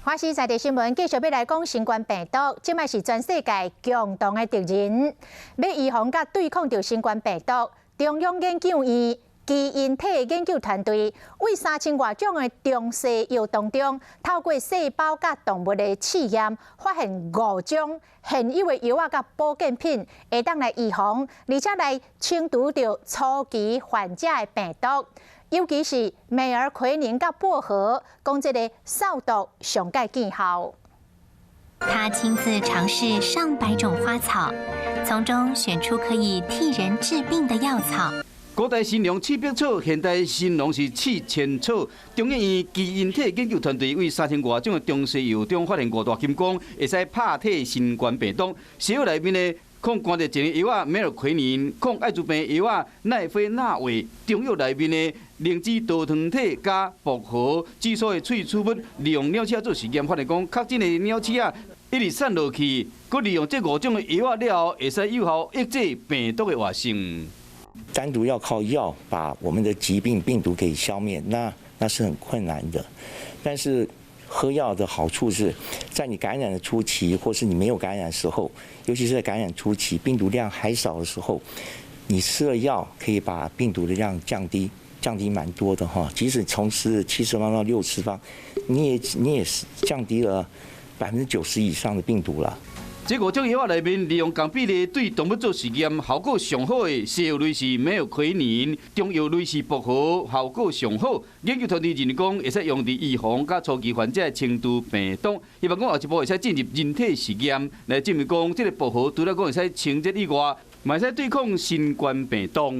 華視在地新聞繼續欲來講新冠病毒，這擺是全世界共同的敵人，欲預防佮對抗著新冠病毒，中央研究院基因體研究團隊為3000外種的中西藥當中，透過細胞佮動物的試驗，發現五種現有的藥仔佮保健品，會當來預防，而且來清除著初期患者的病毒。尤其是美爾奎寧佮薄荷，講這个掃毒上蓋見效。他親自嘗試上百種花草，從中選出可以替人治病的藥草。古代神農試百草，現代神農是試千草。中研院基因體研究團隊為3000外種的中西藥中發現五大金剛，會使拍退新冠病毒。西藥內面的抗關節症的藥仔美爾奎寧，抗艾滋病的藥仔奈非那韋，中藥內面的靈芝多糖體佮薄荷，指數的萃取物，利用鳥鼠仔做實驗，發現講確診的鳥鼠仔一直散落去，閣利用這五種的藥仔了後，會使有效抑制病毒的活性。單獨要靠藥把我們的疾病病毒給消滅，那是很困難的。但是喝藥的好處是在你感染的初期，或是你沒有感染的時候，尤其是在感染初期，病毒量還少的時候，你吃了藥可以把病毒的量降低，降低蠻多的哈。即使從70方到60方，你也是降低了90%以上的病毒了。這五種藥仔內面，利用仝比例對動物做實驗，效果上好的西藥類是美爾奎寧，中藥類是薄荷，效果上好。研究團隊認為講，會使用佇預防佮初期患者的輕度病毒。希望講後一步會使進入人體實驗，來證明講這个薄荷除了講會使清熱以外，嘛會使對抗新冠病毒。